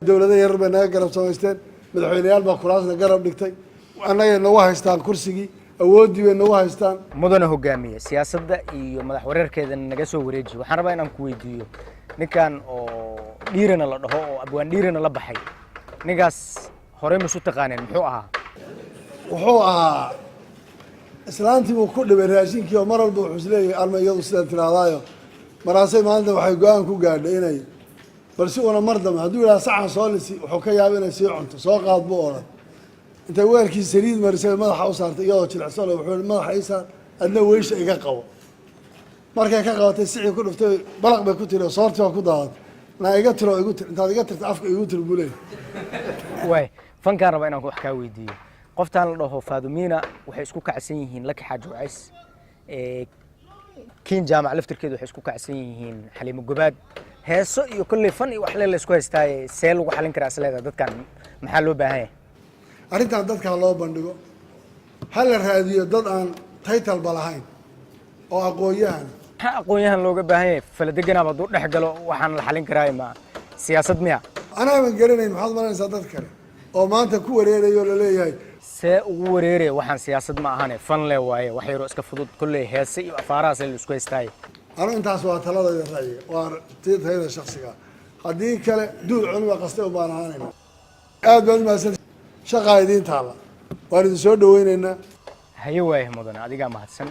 Dowlado yarar bay naga garab samaysteen, madaxweyneyaal baa kuraasna garab dhigtay, annagay nagu haystaan kursigii, awooddii bay nagu haystaan. Mudana hogaamiye, siyaasadda iyo madax wareerkeeda naga soo wareeji. Waxaan rabaa inaan ku weydiiyo ninkan oo Dhiirana la dhaho, oo Abwaan Dhiirana la baxay, ninkaas horey masu taqaaneen? Muxuu ahaa? Wuxuu ahaa islaantii buu ku dhibay raashinkii, oo mar walba wuxuu isleeyahay alma iyadu sidaa tirahdaayo. Maraasay maalinta waxay go-aan ku gaadhay inay bal si una mar dambe hadduu yidhaha saxan soo lisi, wuxuu ka yaaba inay sii cunto. Soo qaad buu odhan. Intay weelkii saliid marisay madaxa u saartay iyadoo jilicsan, oo wuxuu yihi, "Madaxa ii saar, adna weysha iga qabo." Markay ka qabatay, sicii ku dhuftay, balaq bay ku tiri oo soortii waa ku daadatay. "Naa iga tiro, igu tir, intaad iga tirta afka igu tir," buu leeyahay. Waay, fankaan rabaa inaan wax kaa weydiiyo. Qoftaan la dhaho Faadumina waxay isku kacsan yihiin Laki Xaaji Wacays, Kiin Jaamac laftirkeedu waxay isku kacsan yihiin Xaliimo Gobaad. Heeso iyo kolley fan iyo waxle la isku haystaaye, see lagu xalin karaa isleedahay dadkan? Maxaa loo baahan yahay? Arrintan dadka ha loo bandhigo, ha la raadiyo dad aan title ba lahayn oo aqoon-yahan. Maxaa aqoon-yahan looga baahan yahay? Faladeganaaba hadduu dhex galo waxaan la xalin karaay, ma siyaasad miya? Anaaban garanayn, maxaad maranaysaa dad kale oo maanta ku wareerayo laleeyahay? See ugu wareeraya? Waxaan siyaasad ma ahane, fan le waaye, wax yaroo iska fudud kolley, heese iyo afaarahaas la isku haystaaye. Anu intaas waa taladayda, ra'yiga waa tayada shaksiga. Haddii kale duul cunba qastay un baan ahaanayna. Aad baad umahadsan, shaqaa idiin taalla, waan idin soo dhaweyneynaa. Haye, waaye mudane, adigaa mahadsan.